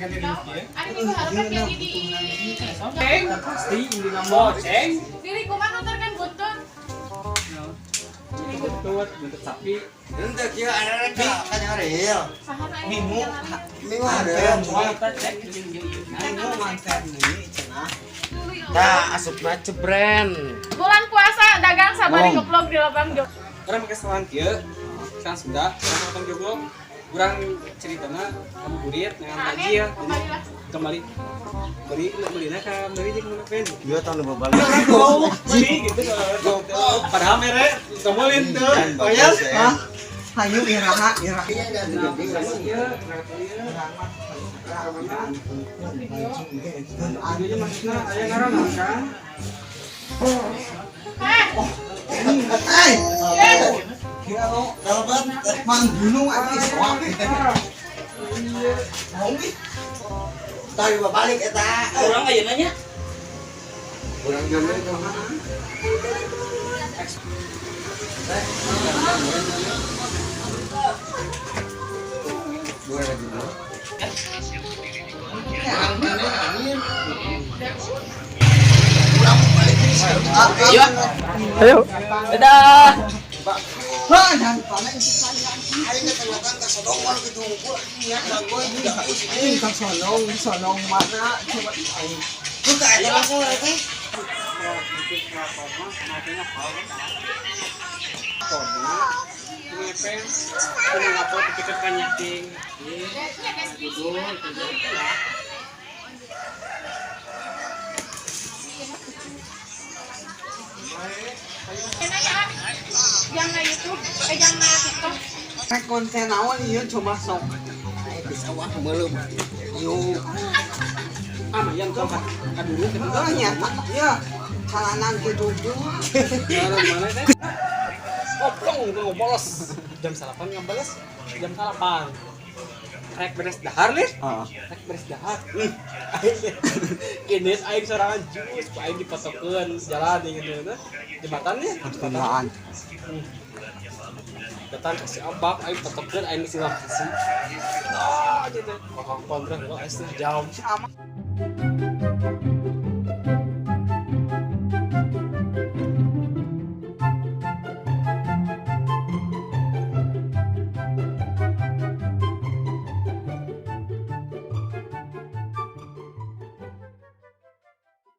Ari minggu hareup kan di Ceng, pasti ini nama ceng. Diri kumaha nuturkeun buntut. Buntut, buntut sapi. Henteu kieu ada rek ka nyaril. Saha nu aya Minggu. Minggu hareup. Minggu manten deui cenah. Tah asupna cebren. Bulan puasa dagang sabari ngevlog di lapang jog. Urang pakai setelan kieu. Setelan Sunda, urang potong joglo. Urang ceritana ngabuburit dengan Nah, takjil. kembali lah. Kembali beli belina ka beli jeung mana pen. Dua tahun lebih balik. Beli gitu. Padahal mere tomolin tuh. Oh ya? Hah? Hayu iraha iraha. Iya da gede. Iya, Jadi maksudnya aya ngaranna kan? Heh, Eh, kira lo Kalebet mang gunung atuh soak. Mau ih. tah balik eta. Urang ayeuna nya. Urang jomblo itu. Bukan lagi dulu. Ayo. Ayo. Dadah. Hah, jangan panen sekalian. Aing teh kelihatan ka sodongol gitu ngumpul nya bagoy budak Ini ka sonong, sonong mana coba aing. Buka eta langsung teh. Ngepeng, ngapel pikir kanyating. ya deskripsi. Kena ya, jangan YouTube, jangan TikTok. Rek konten naon ieu coba sok. Di sawah meuleuh. Yuk. Ah, mayan tuh kadulu gitu. Heeh nya, ya. Calanan kitu tuh. Jalan mana teh? Oplong tuh bolos. Jam salapan ngabales, jam salapan. Rek beres dahar nih. Rek beres dahar. Kini aing sorangan jus, ku aing dipotokeun jalan gitu gitu. Jembatannya, jembatan. Datang kasih abak, aing potokeun aing geus kasih. Ah gitu. Kokong kontrak gua setengah jam. Si Amang